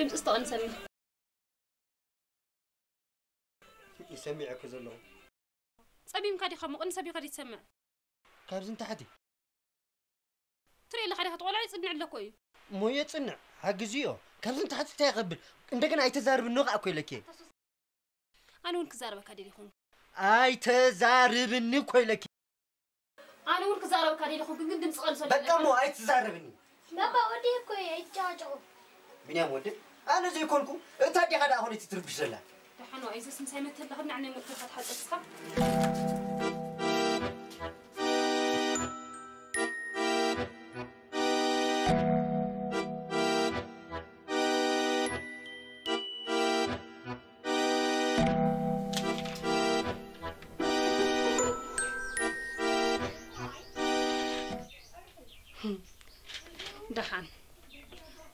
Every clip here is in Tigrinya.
ድምፂ ዝተቐንሰልና። ይሰሚዐኪ ዘለኹ። ጸሚምካ ዲኻ? ምቕንስ ኣቢኻ ድዩ ትሰምዕ? ካብዚ ንታሕቲ። ትርኢ ኣለኻ ዲኻ? እቲ ቆልዓ ይጽንዕ ኣሎ እኮ እዩ። እሞ የጽንዕ፣ ሓግዝዮ። ካብዚ ንታሕቲ እንታይ ከብል? እንደገና ኣይተዛርብኒ ኸኣ እኮ ኢለኪ። ኣነ እውን ክዛረበካ ደሊኹ። ኣይተዛርብኒ እኮ ኢለኪ። ኣነ እውን ክዛረበካ ደሊኹ፣ ግን ድምፂ ቀንሶ በቃ እሞ ኣይትዛረብኒ። ባባ ወዲ እኮ እየ ይጫወጨው። ቢንያም ወዲ፣ ኣነ ዘይኮንኩ እታ ዲኻ ደኣ ኾነ ትትርብሽ ዘላ። ደሓን ዋ፣ ኢየሱስ ምሳይ መተላ፣ ኽድና ዕናይ ሞት ዲኻ ትሓጸብ እስኻ? ደሓን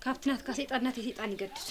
ካብቲ ናትካ ሰይጣን ናተይ ሰይጣን ይገድድ።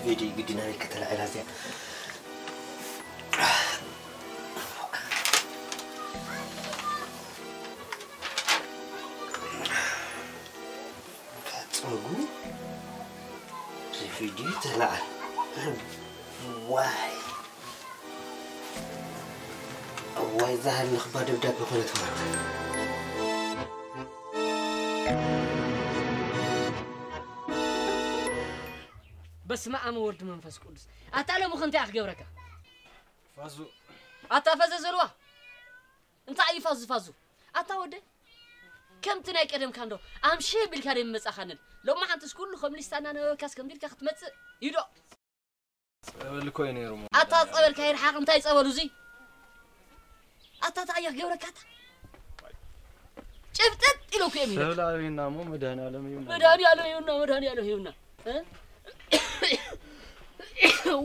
ሬዲ ግድና ነይ ከተላዕላ እዚኣ። ጸጉ ሬዲ ተላዓል። ዋይ። እዋይ፣ እዛ ሃሊ ንኽባ ደብዳቤ ኮነት ማለት። በስመ ኣብ ወወልድ መንፈስ ቅዱስ። ኣታ ሎሚ ከ እንታይ እየ ክገብረካ? ፋዙ። ኣታ ፈዘ ዘልዋ። እንታይ እዩ ፋዙ ፋዙ? ኣታ ወደ ከምቲ ናይ ቀደምካ እንዶ ኣምሽ ቢልካ ደይ መጻኻንል። ሎሚ ሓንትስ ኩሉ ከም ሊስታ እናነበብካስ ከምዚ ኢልካ ክትመጽእ ይዶ። ጸበል እኮ እዩ ነይሩ። ኣታ ጸበል ካይርሓቕ እንታይ ጸበሉ እዚ? ኣታ እንታይ እየ ክገብረካ ኣታ? ጭብጥጥ ኢሉ እኮ እዮም ኢሉ። ሰብ ላዕቢና እሞ መድኃኒዓለም እዩ። መድኃኒዓለም ይሁና፣ መድኃኒዓለም ይሁና። እ?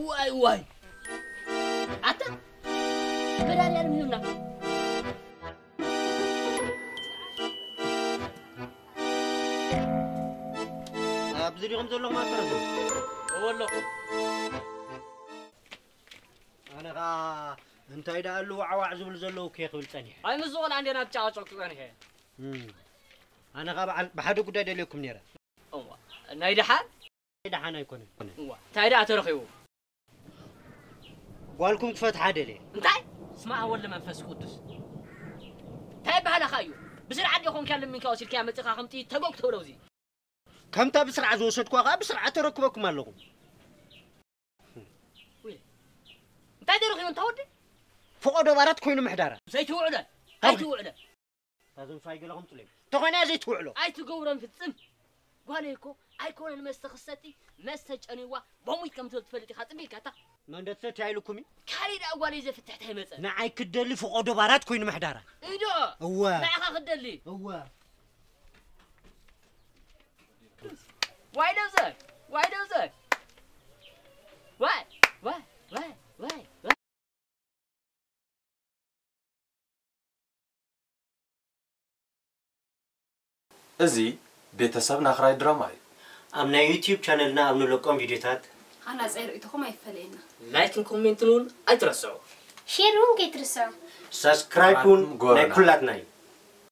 ዋይ ዋይ። ኣታ መድኃኒዓለም ይሁና። ኣብዚ ዲኹም ዘለኹም ኣተረፉ? እወ ኣለኹ። ኣነ ኸዓ እንታይ ደኣ ኣሉ ዋዕዋዕ ዝብሉ ዘለዉ እኮ ክብል ጸኒሐ። ኣይ ምስ ዝኾነ ኣንዴ ናብ ጫዋጫው ክጸንሐ። እም። ኣነ ኸዓ በዓል ብሓደ ጉዳይ ደልየኩም ነይረ። እዋ፣ ናይ ደሓን? ናይ ደሓን ኣይኮነን። እዋ፣ እንታይ ደኣ ተረኺቡ? ጓልኩም ክፈትሓ ደልየ። እንታይ? ስማ ወልድ መንፈስ ቅዱስ። እንታይ ባህላኻ እዩ? ብስርዓት ዲኾንካ ልምንካ ወሲድካያ መጺኻ ከምቲ ተጎግ ተብሎ እዚ። ከምታ ብስርዓት ዝወሰድኳ ኸዓ ብስርዓት ተረክበኩም ኣለኹ። ውይ፣ እንታይ ደረኺቡ እንታ ወዲ? ፈቐዶ ባራት ኮይኑ ምሕዳራ። ዘይትውዕለ፣ ኣይትውዕለ። ታዞም ፋይ ገለኹም ጥሉም። ተኾነ ዘይትውዕሎ። ኣይትገብሮን ፍጽም። ጓለይ እኮ ኣይኮነን መስተ ክሰቲ፣ መስተ ጨንዋ፣ ቦሙይ ከም ትብል ትፈልጥ ኢኻ ጽቢልካ እታ። መን ዶ ትሰቲ ኣይልኩም እዩ? ካሊእ ደኣ ጓለይ ዘፍትሕ እንታይ መጸ? ንዓይ ክደሊ ፈቐዶ ባራት ኮይኑ ምሕዳራ። ኢዶ። እወ። ንዓኻ ክደሊ። እወ። ዋይ ደብዘ፣ ዋይ ደብዘ። ዋይ፣ ዋይ፣ ዋይ፣ ዋይ፣ ዋይ። እዚ ቤተሰብ ናኽራይ ድራማ እዩ። ኣብ ናይ ዩትዩብ ቻነልና ኣብ ንለቆም ቪድዮታት ሃናጻይ ርእይቶኹም ኣይፈለየና። ላይክን ኮሜንትን እውን ኣይትረስዑ። ሼር እውን ከይትርስዑ። ሳብስክራይብ እውን ናይ ኩላትና እዩ።